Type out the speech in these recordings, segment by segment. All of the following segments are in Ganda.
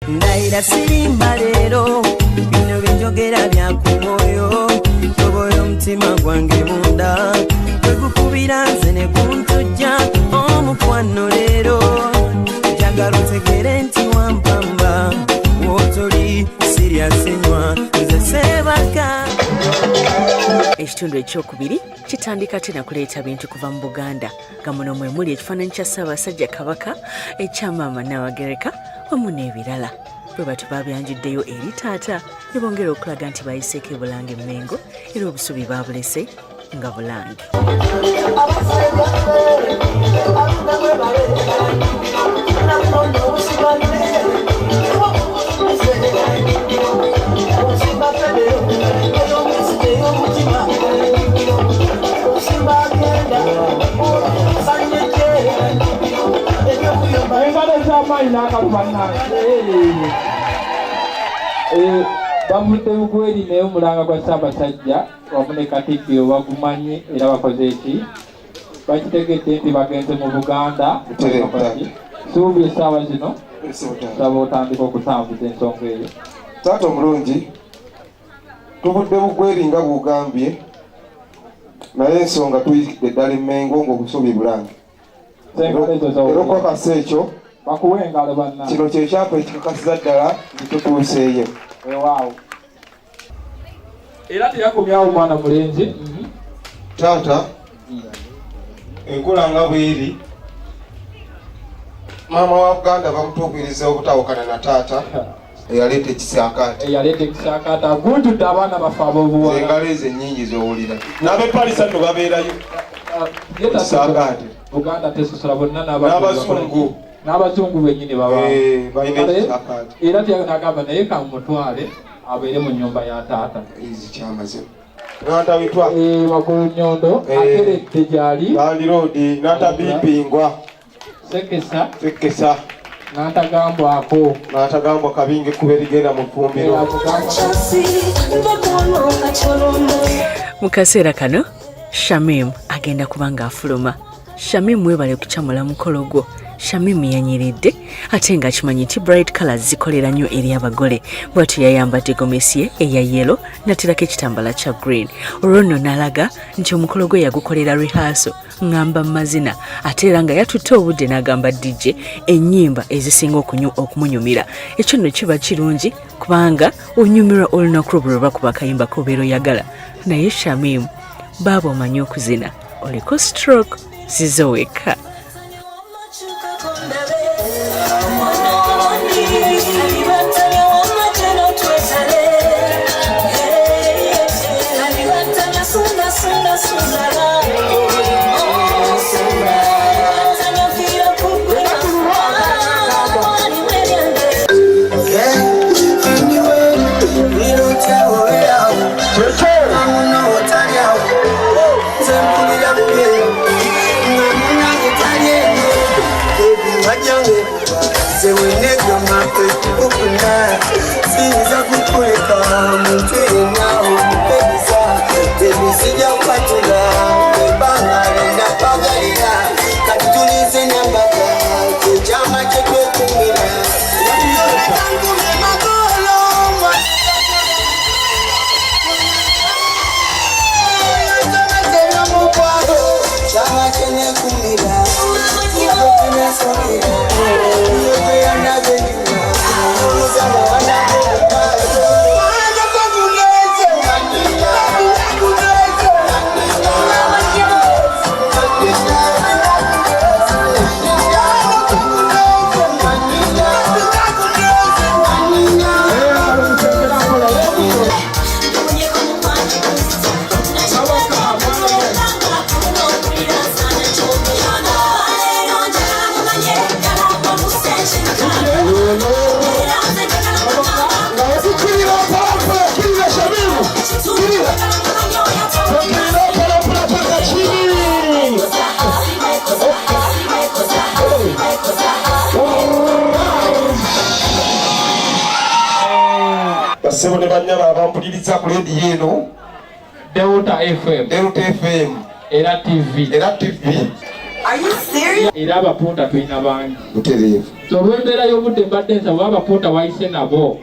Ndayira sirimba leero, bino byenjogera bya ku mwoyo. Tobola omutima gwange munda, gwegukubira nze ne guntujja omukwano leero. Njagala otegere nti wampamba, w'otoli sirya sinywa, nze seebaka. Ekitundu ekyokubiri kitandika ate nakuleeta bintu kuva mu Buganda, nga muno mwe muli ekifaananyi kya Ssaabasajja Kabaka, ekya Maama Nabagereka wamu n'ebirala. Bwe batyo babyanjuddeyo eri taata ne bongera okulaga nti bayiseeko e Bulange Mmengo, era obusubi baabulese nga Bulange. Engalo ez'amaanyi n'akalu bannange. Bavudde Bugweri, naye omulanga gwa Ssaabasajja wamu ne Katikkiro bagumanyi era bakoze eki, bakitegedde nti bagenze mu Buganda. Suubi essaawa zino saba otandika okutambuza ensonga eyo. Taata omulungi, tuvudde Bugweri nga bw'ogambye, naye ensonga tuyitidde ddala Emmengo ng'obusubi Bulange. Era okukakasa ekyo, bakuwa engalo banna. Kino kyekyapa ekikakasiza ddala nti tutuuseeyo. Weewaawo, era teyakomyawo mwana mulenzi. Taata, enkola nga bweri, maama wa Buganda bamutuukiriza obutawukana na taata eyaleeta ekisaakaate. Eyaleeta ekisaakaate agunjudde abaana baffe ab'obuwala. Engalo ezo ennyingi z'owulira n'abepalisa nno babeerayo. Ekisaakaate. Buganda tesosola, bonna. N'abazungu. N'abazungu bennyini baba balina ekisaakaate. Era tyanagamba naye kamutwale abeere mu nyumba ya taata. Ezi kyamazima nantawitwa. Magulu nyondo ateredde gyali. Landiroodi nantabipingwa. Sekesa. Sekesa. Nantagambwako. Nantagambwa kabinge kuba erigenda mu ffumbiro. Mu kaseera kano Shamim agenda kuba ng'afuluma. Shamim, mwebale kukyamula mukolo gwo. Shamim yanyiridde ate ng'akimanyi nti bright colors zikolera nnyo eri abagole. Bwatyo yayambadde gomesi ye eya yellow naterako ekitambala kya green. Olwo nno n'alaga nti omukolo gwe yagukolera rehearsal, ŋŋamba mazina, ate era nga yatutte obudde n'agamba DJ ennyimba ezisinga okumunyumira. Ekyo nno kiba kirungi kubanga onyumirwa olunaku lwo bwe lwe bakuba akayimba kobeera oyagala. Naye Shamim, baaba omanyi okuzina, oliko stroke zizo wekka. Siyinza kukuleka muntu yenna omupebisa tebisijja kwatula ebbanga lyenapagalira. Kati tulize nambaga kyekyama kyetwekumira. Nkube magolo. Chama kyenekumira kyenesomera. Kirira Shamimu, kirira, kirira mpaka mpaka chini. Bassebo ne bannyabo abampuliriza ku leediyo eno Delta FM, Delta FM, era TV, era TV, era abapunta tulina bangi. Butereevu. So olw'embeera y'obudde mbadde nsaba abapuuta wayise nabo.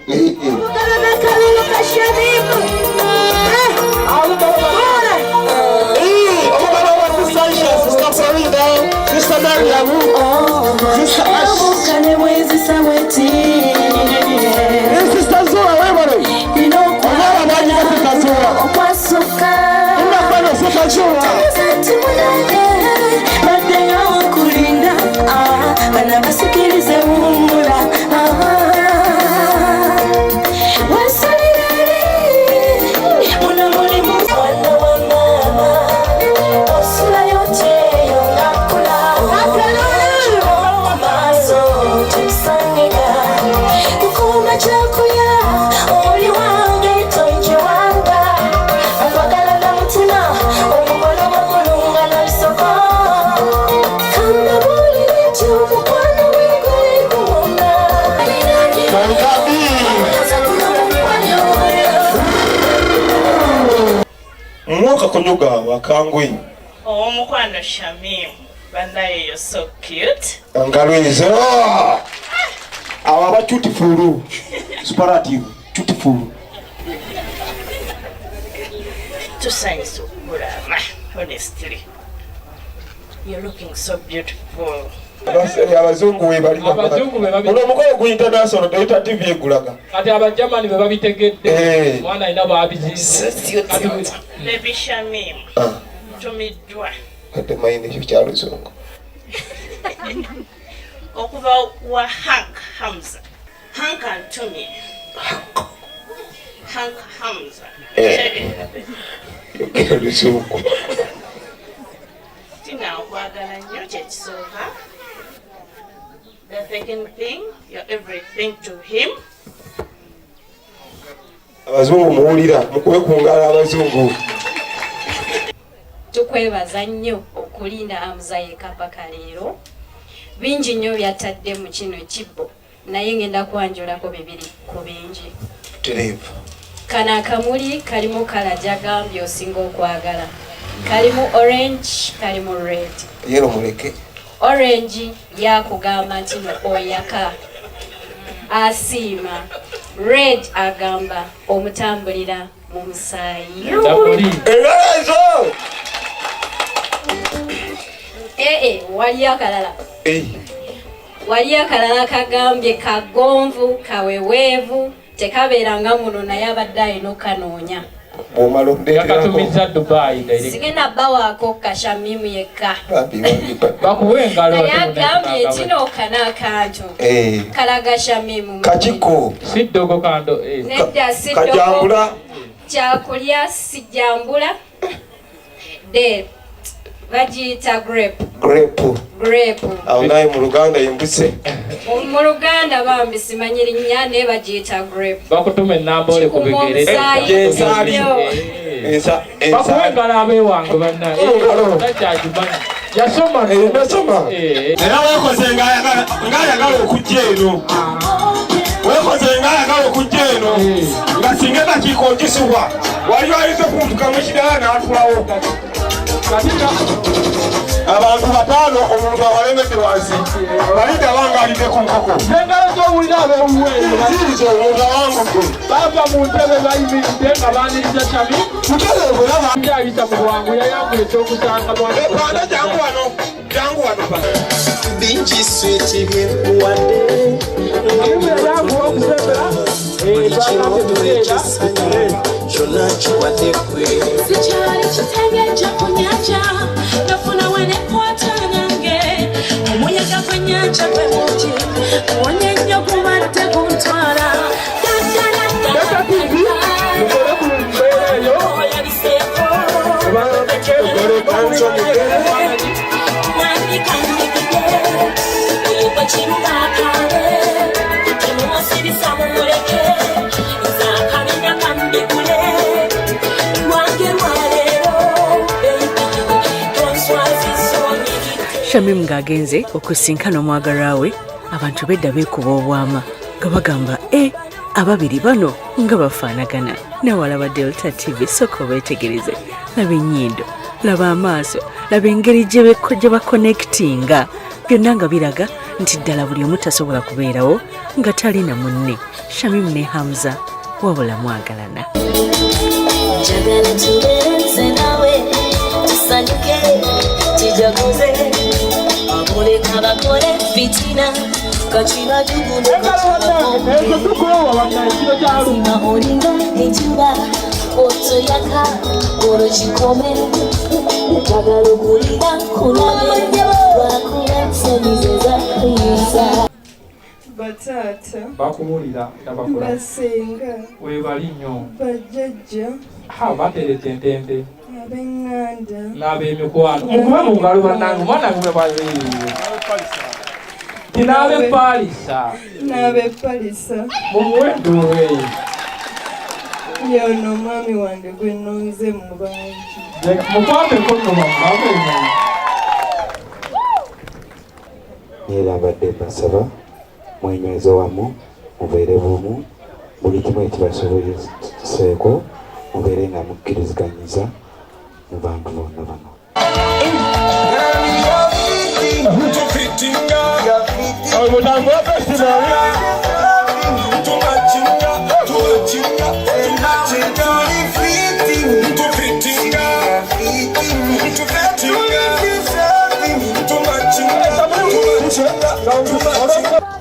Mwaka kunyuga wakangwe. Omukwano Shamim, bannaye you're so cute. Engalo ezo. Abo aba beautiful. Superlative, beautiful. Tusanyuse okukulaba, honestly. You're looking so beautiful. Abazungu we bali. Abazungu be babi. Ono omukolo gu international Delta TV egulaga. Kati Abajamani be babitegedde. Mwana alina bw'abizinze. Baby Shamim. Tumiddwa. Ate mayine ekyo kya Luzungu. Okuva wa Hank Hamza. Hank antumye. Hank Hamza. Yogera Luzungu. Tina okwagala nnyo kye kisooka. The second thing, you're everything to him. Abazungu muwulira, mukube ku ngalo abazungu. Tukwebaza nnyo okulinda Hamza yekka paka leero. Bingi nnyo byatadde mu kino kibbo, naye ngenda kwanjulako bibiri ku bingi. Tereevu. Kano akamuli kalimu kala gy'agambye osinga okwagala. Kalimu orange, kalimu red. Yellow muleke. Orange yakugamba nti no oyaka. Asiima. Red agamba omutambulira mu musaayi. Engalo ezo! Wali akalala. Wali akalala kagambye kagonvu, kaweweevu, tekabeeranga muno naye abadde alina okanoonya. Yakatumiza Dubai direct. Sigenda bbawaako Kashamimu yekka. Bakuwe engalo. Naye agambye kino kana akantu. Kalaga Shamimu. Kakiko. Si ddogo kando. Nedda si ddogo. Kajambula. Kyakulya si jambula. De bagiyita grape. Grape. Grape. Awo naye mu Luganda yembuse. Mu Luganda bambi simanyi linnya naye bagiyita grape. Bakutuma ennamba ole ku bigere. Ensaali. Bakuwe engalo ab'ewange bannange. Takyagimanyi. Yasoma. Nasoma. Era weekoze ng'ayagala okujja eno. Weekoze ng'ayagala okujja eno. Nga singa eddakiika ogisubwa, wali ayinza okuntukamu ekirala n'atulawo. Abantu bataano omuntu abalemedde wansi. Balidde abange alidde ku nkoko. Engalo z'owulira ab'ewuwe. Zirizo omuntu awangudde. Bava mu ntebe bayimiridde nga baaniriza Shamim. Mutereevu era Ayisa mu bwangu yayangula ekyokusanga mwana. Panda jangu wano. Jangu wano panda. Bingi switi byenkuwadde. Yanguwa okusembera. Kyonna kiwadde ggwe. Sikyali kitenge ku nnyanja, nafuna we nekwata nange. Omuyaga gw'ennyanja gwe mungi, guwonye nnyo gubadde guntwala. Delta TV, mukole ku mbeera eyo. Shamim ng'agenze okusinkana omwagalwa we, abantu bedda beekuba obwama nga bagamba ababiri bano nga bafaanagana. Nawalaba Delta TV, sooka obeetegereze. Laba ennyindo, laba amaaso, laba engeri gye bakonectinga. Byonna nga biraga Nti ddala buli omu tasobola kubeerawo nga talina munne. Shamim ne Hamza wabula mwagalana. Njagala tubeere nze naawe, tusanyuke, tujaguze, abuleka bakole fitina, kakibajugude kakibakombe, olinga enjuba otoyaka olwo kikome, njagala okulira kulabe lwakuba ensonyi ze zakuyisa. Bataata Bakuwulira era bakola. Basenga Weebali nnyo. Bajjajja Ha, batereta entente. Ab'eŋŋanda N'ab'emikwano. Mukube mu ngalo bannange, omwana gwe bazeeyiye. Ti n'ab'epaalisa. N'ab'epalisa. Mumuwe enduulu eyo. Yono omwami wange gwe nnonze mu bangi. Mukwate enkono bamubabe. Era mbadde mbasaba mwenyweze wamu, mubeere bumu, buli kimu ekibasobozeseeko mubeere nga mukkiriziganyiza mu bantu bonna bano.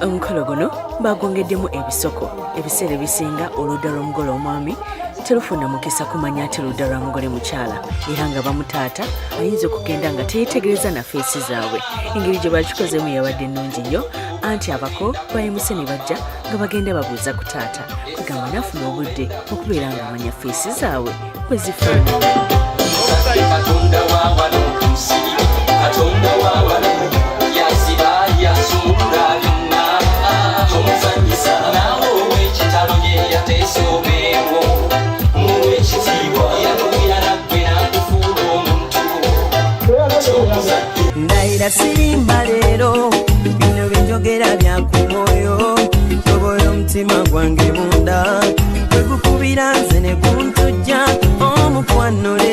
Omukolo guno bagwongeddemu ebisoko. Ebiseera ebisinga oludda lw'omugole omwami terufuna mukisa kumanya ate ludda lwa mugole mukyala, era nga bamutaata ayinza okugenda nga teyeetegereza na feesi zaabwe. Engeri gye bakikozemu yabadde nnungi nnyo, anti abako bayimuse ne bajja nga bagenda babuuza ku taata, kugamba n'afuna obudde okubeera ng'amanya feesi zaabwe bwe zifaanana. Katonda wa wano ku nsi, Katonda wa wano yaziba yasumulula byonna, tomuzanyisa naawe ow'ekitalo ye yateesa obeewo, muwe ekitiibwa yatuwira naggwe n'akufuula omuntu. Ndayira sirimba leero, bino byenjogera bya ku mwoyo, tobola omutima gwange munda, gwe gukubira nze ne guntujja, omukwano leero.